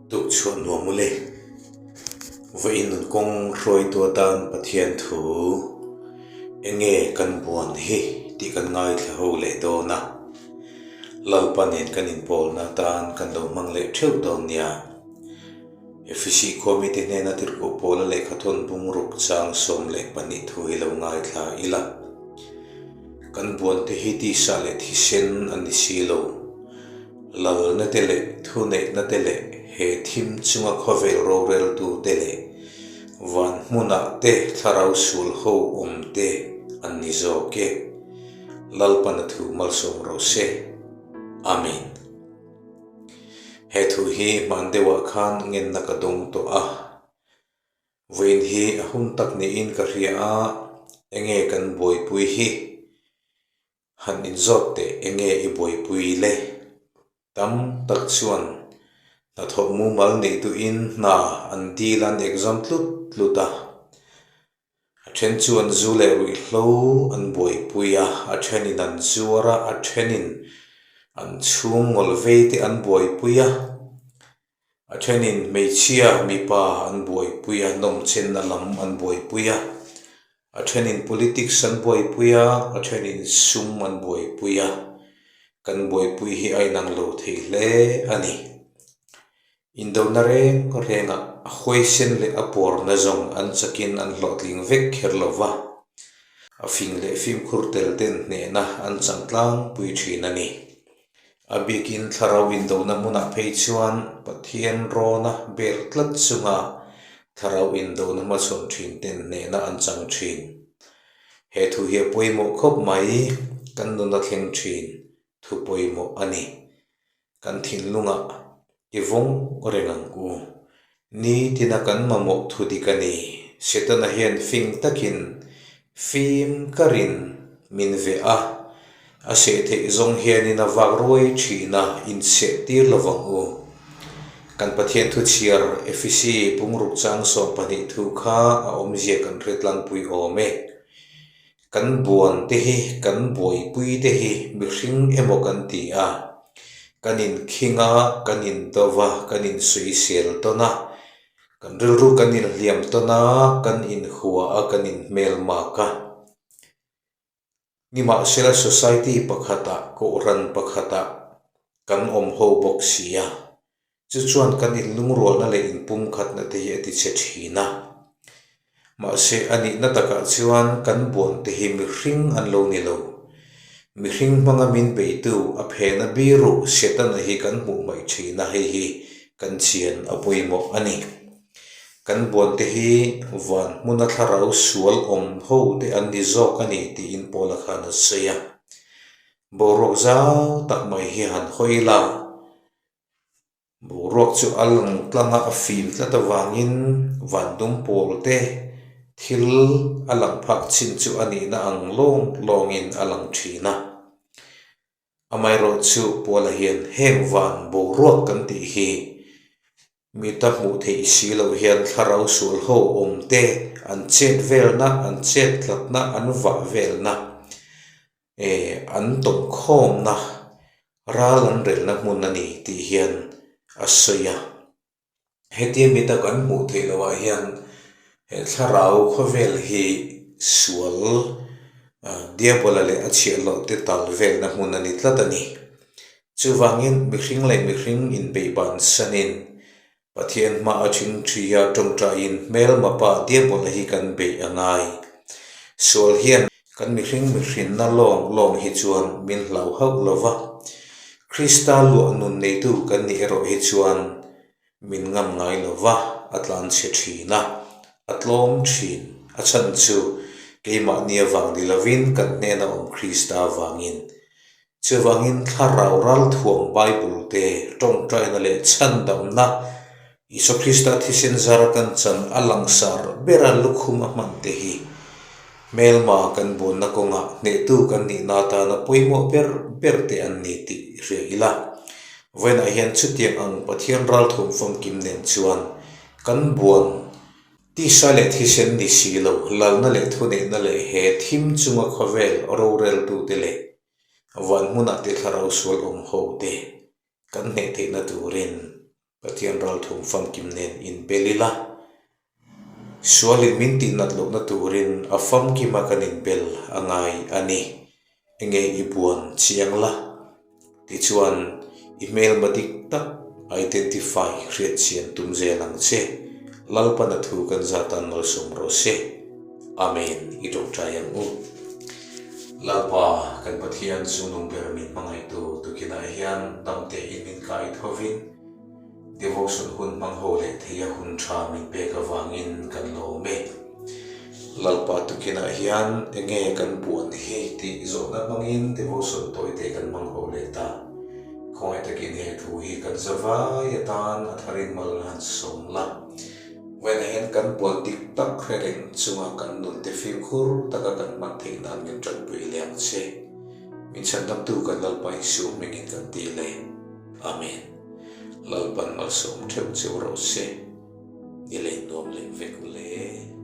Tukchhuah nuam ule. Vawiin nun kawng hruaitu atan Pathian thu enge kan buan hi tih kan ngaithla ho leh dawn a. Lalpa nen kan inpawlna atan kan lo hmang leh theuh dawn nia. Efesi khua mite hnena tirhkoh Paula lehkhathawn bungruk chang 12 thu hi lo ngaithla ila. Kan buan te hi tisa leh thisen a ni si lo. Lalna te leh thuneihna te leh he thim chunga khawvel roreltu te leh van hmunah te thlarau sual ho awm te an ni zawk e. Lalpana thu malsawm rawh se. Amen. He thu hi hman deuhah khan ngenna ka dawng tawh a. Vawiin hi a hun tak niin ka hria a, enge kan buaipui hi? Han inzawt teh enge i buaipui le? Tam tak chuan hnathawh mumal neih duhin hna an dil an exam tlut tlut a. A then chuan zu leh ruihhlo an buaipui a, a thenin an zuar a, a thenin an chhung ngawl vei te an buaipui a. A thenin hmeichhia mipa an buaipui a, nawmchenna lam an buaipui a, a thenin politics an buaipui a, a thenin sum an buaipui a, kan buaipui hi a inang lo thei hle a ni. Indona reng rengah a huaisen leh a pawrna zawng an chakin an hlawhtling vek kher lo va, a fing leh fimkhur tel ten hnehna an chang tlangpui thin a ni. A bikin thlarau indona hmunah phei chuan Pathian rawna bel tlat chunga thlarau indona hmachhawn thin ten hnehna an chang thin. He thu hi a pawimawh khawp mai, kan nuna thleng thin thu pawimawh a ni. Kan thinlungah i vawng reng ang u. Nitina kan mamawh thu dik a ni. Setana hian fing takin fim karin min veh a, a seh theih zawng hianin a vak ruai thin a, inseh tir lo vang u. Kan Pathian thu chhiar Efesi bungruk chang 12 thu kha a awmzia kan hre tlangpui awm e. Kan buan te hi, kan buaipui te hi mihring emaw kan ti a, kan inkhing a, kan indo va, kan insuisel tawn a, kan rilru kan inhliam tawn a, kan inhua a, kan inhmelmak a. Nimahsela society pakhatah, kohhran pakhatah kan awm ho bawk si a, Chu chuan kan inlungrualna leh inpumkhatna te hi a ti chhe thin a. Mahse, a nihna takah chuan kan buan te hi mihring an lo ni lo. Mihring hmanga min beitu a phena biru Setana hi kan hmuh hmaih thin a, hei hi kan chian a pawimawh a ni. Kan buan te hi van hmuna thlarau sual awm ho te an ni zawk a ni tiin Paula khan a sawi a. Boruak zau tak mai hi han hawi la. Boruak chu a lang tlang a, a fim tlat avangin van dum pawl te thil a lang phak chin chu a nihna ang lawng lawngin a lang thin a. Amaherawhchu Puala hian heng van boruak kan tih hi mita hmuh theih si loh hian thlarau sual ho awm te an chet velna, an chet tlatna, an vah velna Eh, an tawmkhawmna ral an relna hmun a ni tih hian a sawi a. Hetia mi tak an hmuh theih lohah hian he thlarau khawvel hi sual diabola leh a chhiahhlawh te tal velna hmun a ni tlat a ni. Chuvangin mihring leh mihring inbeih bansanin Pathian hma a thingthi a tawngtaiin hmelma pa diabola hi kan beih a ngai. Sual hian kan mihring mihrinna lawng lawng hi chuan min hlau hauh lo va, Krista luah nun neitu kan nih erawh hi chuan min ngam ngai lo va, a tlanchhe thin a, a tlawm thin. A chhan chu keimahni avang ni lovin kan hnena awm Krista avangin Chuvangin thlarau ralthuam Bible te tawngtaina leh chhandamna Isua Krista thisen zara kan chan a langsar bera lukhum a hman te hi hmelma kan bunna kawngah hnehtu kan nihna atana pawimawh ber ber te an ni tih hria ila. Vawiinah hian chutiang ang Pathian ralthuam famkim nen chuan kan buan Tisa leh thisen ni si lo, lalna leh thuneihna leh he thim chunga khawvel roreltute leh van hmunah te thlarau sual awm ho te kan hneh theihna turin. Pathian ralthum famkim nen inbel ila, sualin min tihnat lohna turin a famkima kan inbel a ngai a ni. Enge i buan chiang la? Tichuan, i hmelma dik tak identify hriat chian tum zel ang che. Lalpana thu kan zatan malsawm rawh se. Amen i tawngtai ang u. Lalpa, kan Pathian chu nung ber min hmangaihtu tukinah hian dam tein min kai thovin devotion hun hmang ho leh theia hun tha min pek avangin kan lawm e. Lalpa tukinah hian enge kan buan hi tih zawhna hmangin devotion tawite kan hmang ho leh ta. Khawngaih takin he thu hi kan zavai atan a tharin mal han sawm la. Vawiinah hian kan buan dik tak hre reng chunga kan nunte fimkhur taka kan hman theih nan min tanpui leh ang che. Min chhandamtu kan Lalpa Isua hmingin kan ti le. Amen. Lalpan malsawm theuh cheu rawh se. Ni leh nuam leh vek u le.